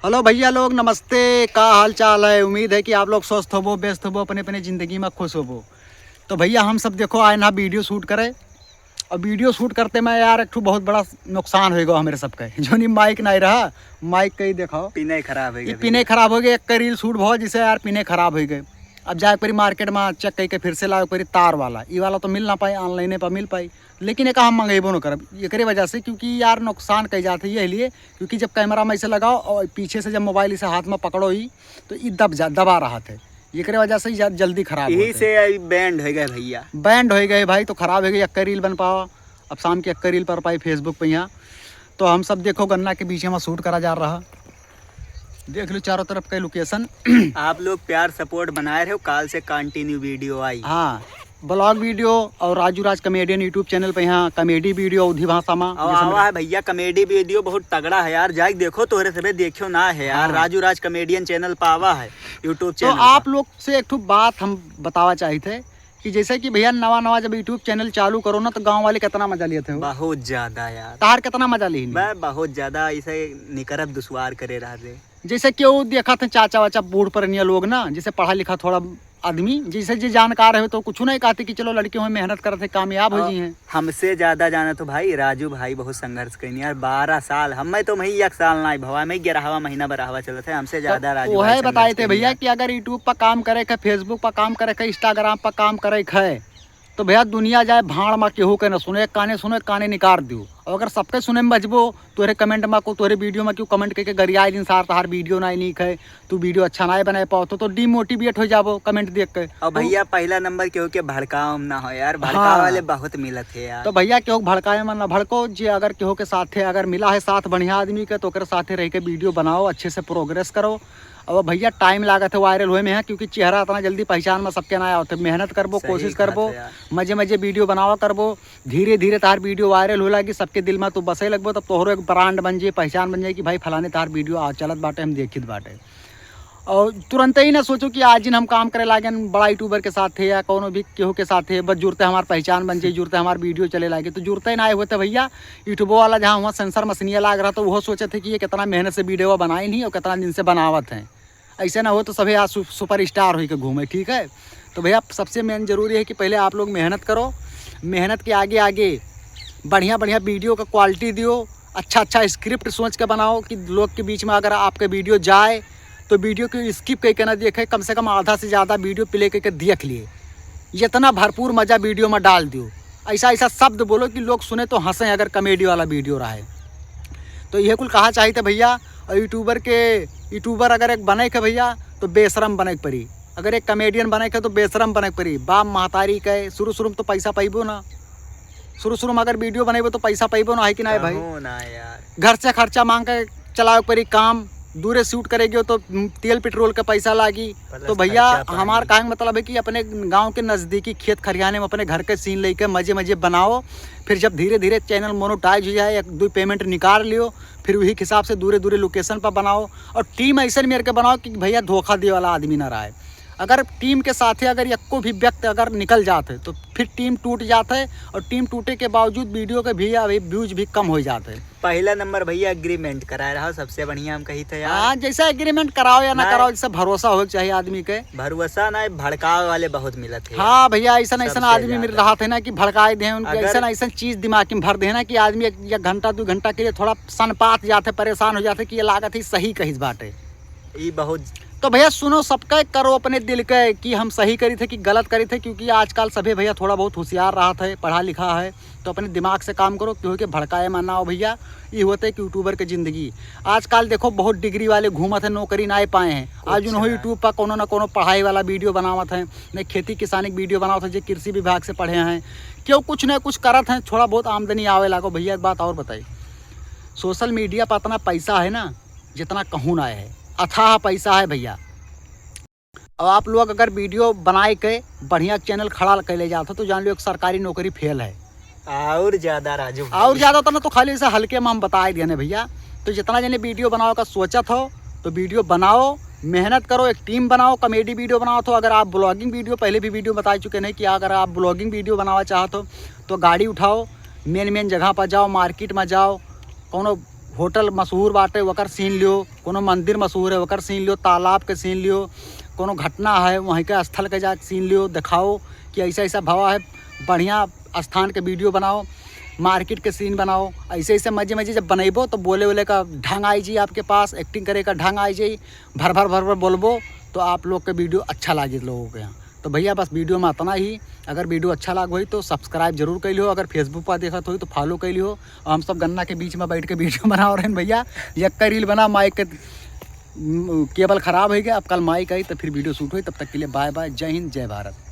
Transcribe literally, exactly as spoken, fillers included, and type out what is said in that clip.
हेलो भैया लोग, नमस्ते। का हाल चाल है? उम्मीद है कि आप लोग स्वस्थ होबो, व्यस्त होबो, अपने अपने जिंदगी में खुश होबो। तो भैया, हम सब देखो आए ना वीडियो शूट करे, और वीडियो शूट करते में यार एक ठो बहुत बड़ा नुकसान हो गया हमारे सबके। जो नहीं माइक नहीं रहा, माइक कहीं देखो, पिने खराब हो गए, पिने खराब हो गए। एक रील शूट बहुत, जिसे यार पिने खराब हो गए। अब जाए परी मार्केट में चेक करके फिर से लाए परी तार वाला, ई वाला तो मिल ना पाए, ऑनलाइने पर मिल पाई, लेकिन एक हम मंगेबो न करब एकरे वजह से, क्योंकि यार नुकसान कई जात है ये लिए, क्योंकि जब कैमरा में ऐसे लगाओ और पीछे से जब मोबाइल इसे हाथ में पकड़ो ही, तो ई दब जा दबा रहा थे, एकरे वजह से ही जा- जल्दी खराब यही होते। से बैंड हो गए भैया। बैंड हो गए भाई, तो खराब हो गए, एक रील बन पावा। अब शाम के एक रील पर पाई फेसबुक पे यहाँ। तो हम सब देखो गन्ना के बीच में शूट करा जा रहा, देख लो चारों तरफ का लोकेशन। आप लोग प्यार सपोर्ट बनाए रहो, काल से कंटिन्यू वीडियो आई। हाँ, ब्लॉग वीडियो और राजू राज कॉमेडियन यूट्यूब चैनल पे यहाँ कॉमेडी वीडियो अवधी भाषा में। और आवा है भैया, कॉमेडी वीडियो बहुत तगड़ा है यार, जाके देखो, तोहरे सबे देखियो ना है यार, हाँ। राजू राज कॉमेडियन चैनल पे आवा है यूट्यूब तो चैनल आप लोग से एक ठो बात हम बतावा चाहिए थे कि जैसे कि भैया नवा नवा जब यूट्यूब चैनल चालू करो ना, तो गाँव वाले कितना मजा लिए थे हो? बहुत ज्यादा यार। तार कितना मजा ली? मैं बहुत ज्यादा इसे निकरत दुश्वार करे रहा थे। जैसे केहू देखत है चाचा वाचा बूढ़ पुरनिया लोग ना, जैसे पढ़ा लिखा थोड़ा आदमी, जैसे जे जानकार है तो कुछ नहीं कहते कि चलो लड़के हुए मेहनत करत है, कामयाब हो और जी हैं। हमसे ज्यादा जाना तो भाई राजू भाई बहुत संघर्ष कइनी यार, बारह साल, हमें तो वही एक साल ना भवा, मैं ग्यारहवा महीना बरहवा चलत है, हमसे तो ज्यादा राजू वह भाई संघर्ष बताए थे कइनी भैया यार। कि अगर यूट्यूब पर काम करे के, फेसबुक पर काम करे के, इंस्टाग्राम पर काम करे के है, तो भैया दुनिया जाए भाड़ मा, केहू के न सुने, काने सुने, काने निकाल दियो। और अगर सबके सुने में बजबो, तोहरे कमेंट मा को, तोहरे वीडियो मा क्यों कमेंट करके गरियाए दिन सार तहार वीडियो ना नीक है, तू वीडियो अच्छा ना बना पाओ, तो, तो डिमोटिवेट हो जाबो कमेंट देख के। और तो भैया पहला नंबर केहू के भड़काव ना हो यार, भड़काव हाँ। वाले बहुत मिलत है यार। तो भैया केहू भड़काए में ना भड़को, जे अगर केहू के साथे अगर मिला है साथ बढ़िया आदमी के, तो ओकरे साथे रह के वीडियो बनाओ, अच्छे से प्रोग्रेस करो। अब भैया टाइम लागत है वायरल होए में है, क्योंकि चेहरा इतना जल्दी पहचान में सबके ना आवत है। मेहनत करबो, सही कोशिश बात करबो, है यार। मजे मजे वीडियो बनावा करबो, धीरे धीरे तार वीडियो वायरल हो लागी, सबके दिल में तू बसे लगबो, तब तोहरो एक ब्रांड बन जाई, पहचान बन जाई कि भाई फलाने तार वीडियो आ चलत बाटे, हम देखित बाटे। और तुरंत ही ना सोचो कि आज दिन हम काम करे लागेन बड़ा यूट्यूबर के साथ है या कोनो भी केहू के साथ है, बस जुड़ते हमार पहचान बन जाई, जुड़ते हमार वीडियो चले लागे, तो जुड़ते ना आए होते भैया। यूट्यूबो वाला जहाँ वहाँ सेंसर मशीनिया लाग रहा, तो वो सोचे थे कि ये कितना मेहनत से वीडियो बनाए नहीं और कितना दिन से बनावत हैं। ऐसे ना हो तो सभी आज सु-, सुपरस्टार होई के घूमे, ठीक है। तो भैया सबसे मेन जरूरी है कि पहले आप लोग मेहनत करो, मेहनत के आगे आगे बढ़िया बढ़िया वीडियो का क्वालिटी दियो, अच्छा अच्छा स्क्रिप्ट सोच के बनाओ कि लोग के बीच में अगर आपके वीडियो जाए तो वीडियो को स्किप करके ना देखे, कम से कम आधा से ज़्यादा वीडियो प्ले करके देख लिए, जितना भरपूर मज़ा वीडियो में डाल दियो। ऐसा ऐसा शब्द बोलो कि लोग सुने तो हंसे अगर कॉमेडी वाला वीडियो रहा है। तो यह कुल कहा चाहिए था भैया। और यूट्यूबर के, यूट्यूबर अगर एक बने के भैया तो बेशरम बने के पड़ी, अगर एक कॉमेडियन बने के तो बेशरम बने के पड़ी। बाप महतारी के शुरू शुरू में तो पैसा पाइबो ना, शुरू शुरू में अगर वीडियो बनेबो तो पैसा पाइबो ना, है कि नहीं भाई? कहूँ ना यार। घर से खर्चा मांग के चलावे के पड़ी काम, दूरे शूट करेगे तो तेल पेट्रोल का पैसा लागी। तो भैया हमार कहे के मतलब है कि अपने गांव के नज़दीकी खेत खरियाने में अपने घर के सीन लेके मजे मजे बनाओ। फिर जब धीरे धीरे चैनल मोनेटाइज हो जाए, एक दो पेमेंट निकाल लियो, फिर वही हिसाब से दूरे दूरे लोकेशन पर बनाओ। और टीम ऐसे मेर के बनाओ कि भैया धोखा दिए वाला आदमी ना रहे। अगर टीम के साथे अगर एको भी व्यक्ति अगर निकल जात है तो फिर टीम टूट जात है, और टीम टूटे के बावजूद वीडियो के भी अभी व्यूज भी कम हो जात है। पहला नंबर भैया एग्रीमेंट कराए रहा, सबसे बढ़िया हम कही थे यार। हाँ, जैसे एग्रीमेंट कराओ या ना कराओ, जैसे भरोसा हो चाहिए आदमी के। भरोसा ना, भड़कावे वाले बहुत मिलत है। हाँ भैया, ऐसा ऐसा आदमी मिल रहा थे ना कि भड़काए दे उनके, ऐसा ऐसा चीज दिमाग में भर दे ना कि आदमी एक, एक घंटा दो घंटा के लिए थोड़ा सनपात जाते, परेशान हो जाते कि ये लागत ही सही कहिस बाटे। ई बहुत तो भैया सुनो, सबका करो अपने दिल के कि हम सही करी थे कि गलत करी थे, क्योंकि आजकल सभी भैया थोड़ा बहुत होशियार रहा थे, पढ़ा लिखा है, तो अपने दिमाग से काम करो, क्योंकि भड़काए में ना हो भैया। ये होते कि यूट्यूबर के जिंदगी आजकल देखो, बहुत डिग्री वाले घूमत हैं, नौकरी ना पाए हैं। आज उन्होंने यूट्यूब पर कोनो ना कोनो पढ़ाई वाला वीडियो बनावत हैं, नहीं खेती किसानी की वीडियो बनावत हैं, जो कृषि विभाग से पढ़े हैं, क्यों कुछ ना कुछ करत हैं, थोड़ा बहुत आमदनी आवे लागो। भैया एक बात और बताई, सोशल मीडिया पर इतना पैसा है ना, जितना कहूँ ना है, अथाह पैसा है भैया। अब आप लोग अगर वीडियो बनाए के बढ़िया चैनल खड़ा कर ले जाते हो तो जान लो एक सरकारी नौकरी फेल है। और ज्यादा राजू भाई। और ज्यादा तो ना, तो खाली ऐसे हल्के में हम बताए दिए ना भैया। तो जितना जने वीडियो बनावे का सोचत हो तो वीडियो बनाओ, मेहनत करो, एक टीम बनाओ, कॉमेडी वीडियो बनाओ। तो अगर आप ब्लॉगिंग वीडियो पहले भी वीडियो बता चुके हैं कि अगर आप ब्लॉगिंग वीडियो बनावा चाहते हो तो गाड़ी उठाओ, मेन मेन जगह पर जाओ, मार्केट में जाओ, कोनो होटल मशहूर बाटे, ओकर सीन लियो, कोनो मंदिर मशहूर है, ओकर सीन लियो, तालाब के सीन लियो, कोनो घटना है, वहीं के स्थल के जाके सीन लियो, दिखाओ कि ऐसा ऐसा भवा है, बढ़िया स्थान के वीडियो बनाओ, मार्केट के सीन बनाओ। ऐसे ऐसे मजे मजे जब बनैबो तो बोले वोले का ढंग आई जाई आपके पास, एक्टिंग करे का ढंग आई जाई, भर भर भर भर बोलबो तो आप लोग के वीडियो अच्छा लागे लोगों के यहाँ। तो भैया बस वीडियो में इतना ही। अगर वीडियो अच्छा लाग होई तो सब्सक्राइब जरूर कर लियो, अगर Facebook पर देखत होई तो फॉलो कर लियो। और हम सब गन्ना के बीच में बैठ के वीडियो बनाओ रहे भैया, यक्का रील बना, माइक के केबल खराब हो गया, अब कल माइक आई तो फिर वीडियो शूट होई। तब तक के लिए बाय बाय, जय हिंद, जय भारत।